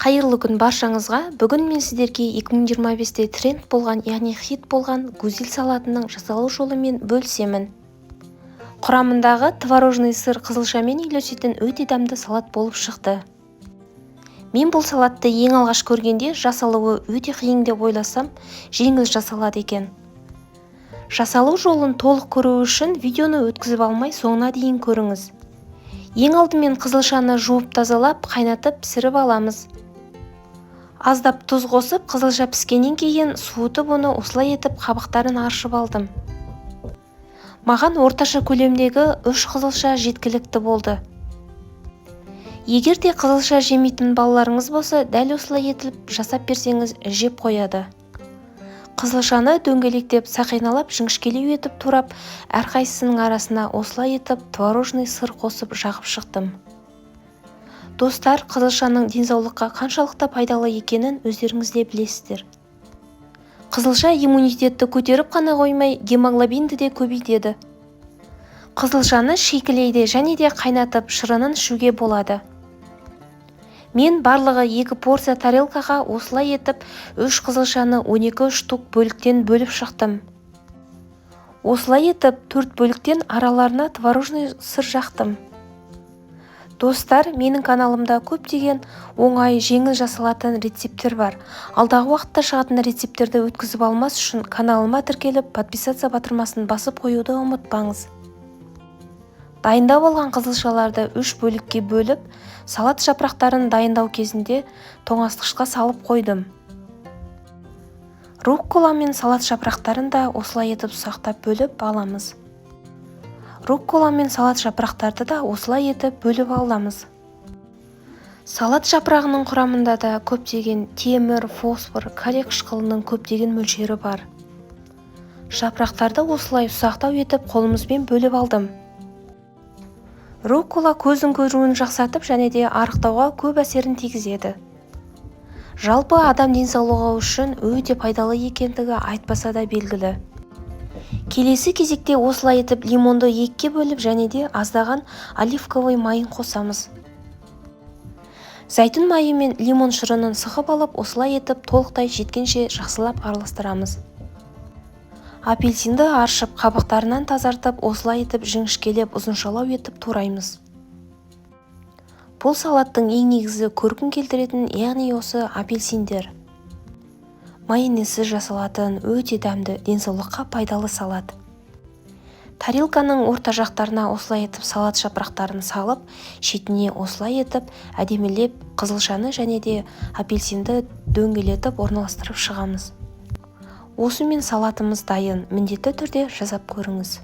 Қайырлы күн баршаңызға! Бүгін мен сіздерге 2025-те тренд болған, яғни хит болған гузель салатының жасалу жолымен бөлісемін. Құрамындағы творожный сыр қызылшамен үйлесетін өте дәмді салат болып шықты. Мен бұл салатты ең алғаш көргенде жасалуы өте қиын деп ойласам, жеңіл жасалады екен. Жасалу жолын толық көру үшін видеоны өткізіп алмай, соңына дейін көріңіз. Ең алдымен қызылшаны жуып тазалап, қайнатып пісіріп аламыз. Аздап тұз қосып, қызылша піскеннен кейін суытып, оны осылай етіп қабықтарын аршып алдым. Маған орташа көлемдегі үш қызылша жеткілікті болды. Егер де қызылша жемейтін балаларыңыз болса, дәл осылай етіп жасап берсеңіз, жеп қояды. Қызылшаны дөңгелектеп, сақиналап, жіңішкелеу етіп турап, әрқайсысының арасына осылай етіп творожный сыр қосып жағып шықтым. Достар, қызылшаның денсаулыққа қаншалықты пайдалы екенін өздеріңіз де білесіздер. Қызылша иммунитетті көтеріп қана қоймай, гемоглобинді де көбейтеді. Қызылшаны шикілей де және де қайнатып, шырынын ішуге болады. Мен барлығы екі порция тарелкаға осылай етіп үш қызылшаны 12 штук бөліктен бөліп шықтым. Осылай етіп төрт бөліктен араларына творожный сыр жақтым. Достар, менің каналымда көптеген оңай, жеңіл жасалатын рецепттер бар. Алдағы уақытта шығатын рецепттерді өткізіп алмас үшін каналыма тіркеліп, подписаться батырмасын басып қоюды ұмытпаңыз. Дайындап алған қызылшаларды үш бөлікке бөліп, салат жапырақтарын дайындау кезінде тоңазытқышқа салып қойдым. Руккола мен салат жапырақтарын да осылай етіп ұсақтап бөліп аламыз. Руккола мен салат жапырақтарды да осылай етіп бөліп аламыз. Салат жапырағының құрамында да көптеген темір, фосфор, калий қышқылының көптеген мөлшері бар. Жапырақтарды осылай ұсақтау етіп қолымызбен бөліп алдым. Руккола көздің көруін жақсартып және де арықтауға көп әсерін тигізеді. Жалпы, адам денсаулығы үшін өте пайдалы екендігі айтпаса да белгілі. Келесі кезекте осылай етіп лимонды екіге бөліп және де аздаған оливковый майын қосамыз. Зәйтүн майы мен лимон шырынын сығып алып, осылай етіп толықтай жеткенше жақсылап араластырамыз. Апельсинді аршып, қабықтарынан тазартып, осылай етіп жіңішкелеп, ұзыншалау етіп тураймыз. Бұл салаттың ең негізі көркін келтіретін, яғни осы апельсиндер. Майонезсіз жасалатын өте дәмді, денсаулыққа пайдалы салат. Тарелканың орта жақтарына осылай етіп салат жапырақтарын салып, шетіне осылай етіп әдемілеп қызылшаны және де апельсинді дөңгелетіп орналастырып шығамыз. Осымен салатымыз дайын. Міндетті түрде жасап көріңіз.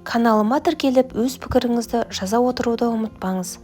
Каналыма тіркеліп, өз пікіріңізді жаза отыруды ұмытпаңыз.